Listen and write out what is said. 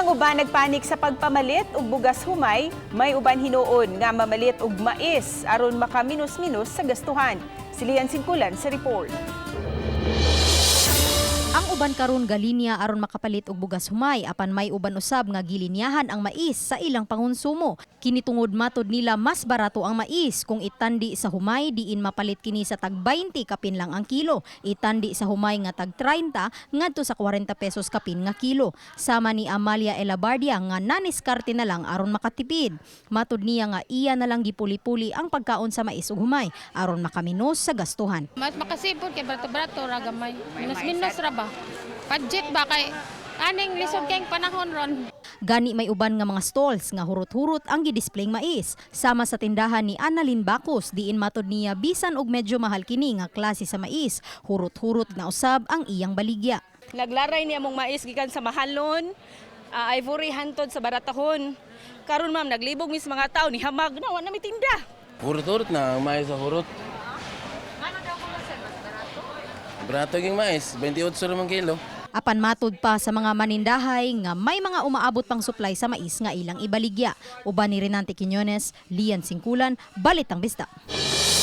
Ang uban nagpanik sa pagpamalit og bugas humay, may uban hinuon nga mamalit og mais aron makaminos-minos sa gastuhan. Si Lian Singkulan sa report. Ang uban karon galinya aron makapalit og bugas humay, apan may uban usab nga gilinyahan ang mais sa ilang pangonsumo. Kini tungod matod nila mas barato ang mais kung itandi sa humay, diin mapalit kini sa tag 20 kapin lang ang kilo. Itandi sa humay nga tag 30 ngadto sa 40 pesos kapin nga kilo. Sama ni Amalia Elabardia nga naniskarte na lang aron makatipid. Matod niya nga iya na lang gipuli-puli ang pagkaon sa mais ug humay aron makaminos sa gastuhan. Mas makasipon kay barato-barato ra gamay. Minus-minus ra ba? Budget ba kay aning lisod kayong panahon ron. Gani may uban nga mga stalls nga hurot-hurot ang gidisplayng mais. Sama sa tindahan ni Annalyn Bacos, diin matod niya bisan og medyo mahal kini nga klase sa mais, hurot-hurot na usab ang iyang baligya. Naglaray niya mong mais gikan sa mahalon, ivory hantod sa baratahon. Karon, ma'am, naglibog mis mga tao ni hamag na wa na mitinda. Hurot-hurot na, ang mais sa hurot. Ano daw ko mas barato? Barato yung mais, 28 naman kilo. Apan matod pa sa mga manindahay nga may mga umaabot pang supply sa mais nga ilang ibaligya. Uban ni Renante Quiñones, Lian Singkulan, Balitang Bisdak.